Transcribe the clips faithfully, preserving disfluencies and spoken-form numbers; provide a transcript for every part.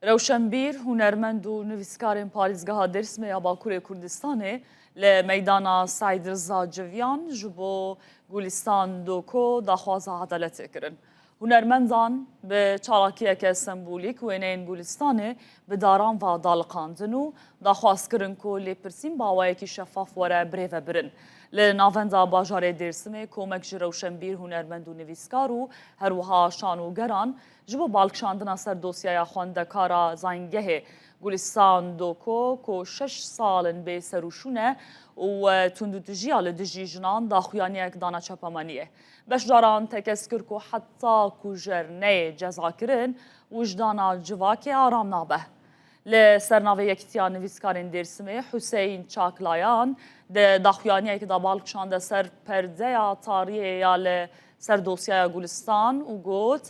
Rewşenbîr, hunermend û nivîskarên parêzgeha Dêrsimê ya Bakurê Kurdistanê li meydana Seîd Riza Civiyan ji bo Gulistan Doko daxwaza edaletê kirin. Hunermendan bi çalakiyeke sembolîk wêneyên Gulistanê bi daran ve daliqandin û daxwaz kirin ku lêpirsîn bi awayekî şefaf were birêvebirin. Li navenda bajarê Dêrsimê komek ji rewşenbîr, hunermend û nivîskar û herwiha şanogeran ji bo balkişandina ser dosyaya xwendekara zayîngehê Gulistan Doko ku şeş sal in bê serûşûn e û, e, tundûtijiya li dijî jinan daxuyaniyek dane çapemeniyê. Beşdaran tekez kir ku heta ku jer neyê cezakirin, wijdana civakê aram nabe. Li ser navê Yekîtiya Nivîskarên Dêrsimê Huseyîn Çaklayan di daxuyaniyekê de bal kişande ser perdeya tariyê ya li ser dosyaya Gulistan û got,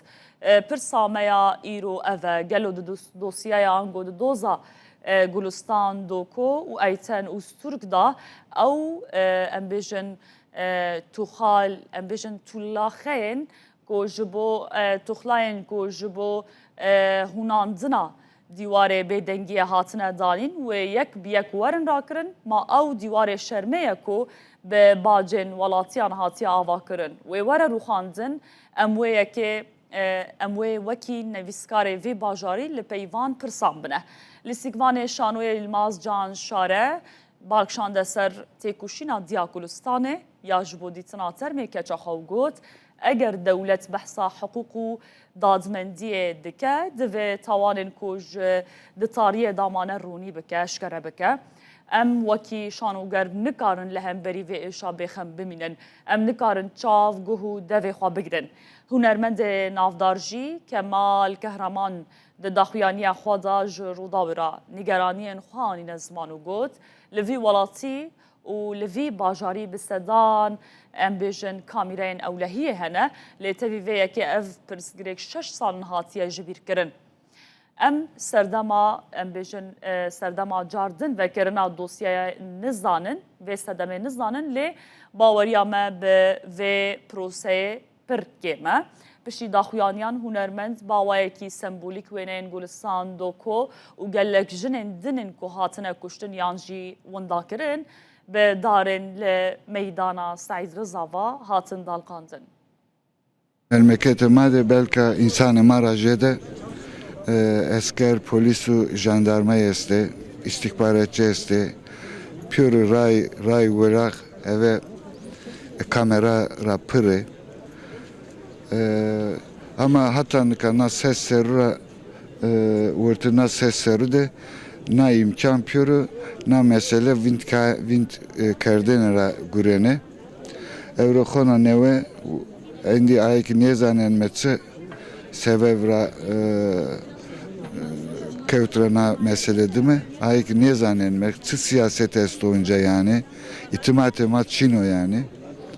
"E, pirsa me ya îro ev e, gelo di dos-, dosyaya ango di doza, e, Gulistan Doko û Eyten Ozturk de ew, e, em bêjin, e, tuxal, em bêjin tulaxeyên ku ji bo, e, tuxlayên ku ji bo, e, hûnandina dîwarê bêdengiyê hatine danîn, wê yek bi yek werin rakirin, ma ew dîwarê şermê ye ku bi bacên welatiyan hatiye avakirin, wê were rûxandin, em wê yekê, e, em wê wekî nivîskarê vê bajarî li pey van pirsan bine." Lîstikvanê şanoyê Yilmaz Can Şare bal kişande ser têkoşîna Diya Gulistanê ya ji bo dîtina termê keça xwe û got, "Eger dewlet behsa hiqûq û dadmendiyê dike, divê tawanên ku ji di tariyê de mane ronî bike, eşkere bike. Em wekî şanoger nikarin li hemberî vê êşa bêxem bimînin. Em nikarin çav, guh û devê xwe bigrin." Hunermendê navdar jî Kemal Kehraman di daxuyaniya xwe de ji Rûdawê re nîgeraniyên xwe anîne ziman û got, "Li vî welatî û li vî bajarî bi sedan, em bêjin, kamîreyên ewlehiyê hene, lê tevî vê yekê ev pirsgirêk şeş sal in hatiye jibîrkirin. Em serdema, em bêjin, e, serdema cardin vekirina dosyaya nizanin, vê sedemê nizanin, lê baweriya me bi vê proseyê pir kêm e." Piştî daxuyaniyan hunermend bi awayekî sembolîk wêneyên Gulistan Doko û gelek jinên din ên ku hatine kuştin yan jî winda kirin, bi darên li meydana Seîd Riza ve hatin dalqandin. Memleketê ma de belka însanê ma ra jêde, e, esker, polîs û jandarmayê estê, îstîxbaratçî estê. Pîyorê ray, ray welax eve kamera ra pir e. E, ama heta nika na ses serû ra, e, wertê na ses serû de na îmkan pîyoro, na mesele vînd ka-, vînd, e, kerdene ra gurene. Ewro xona newe, endî ayekî nêzanen me çi sebeb ra, e, kewt ra na mesele dime. Ayekî nêzanen me çi siyaset esto onca yani. Îtimatê ma çin o yani.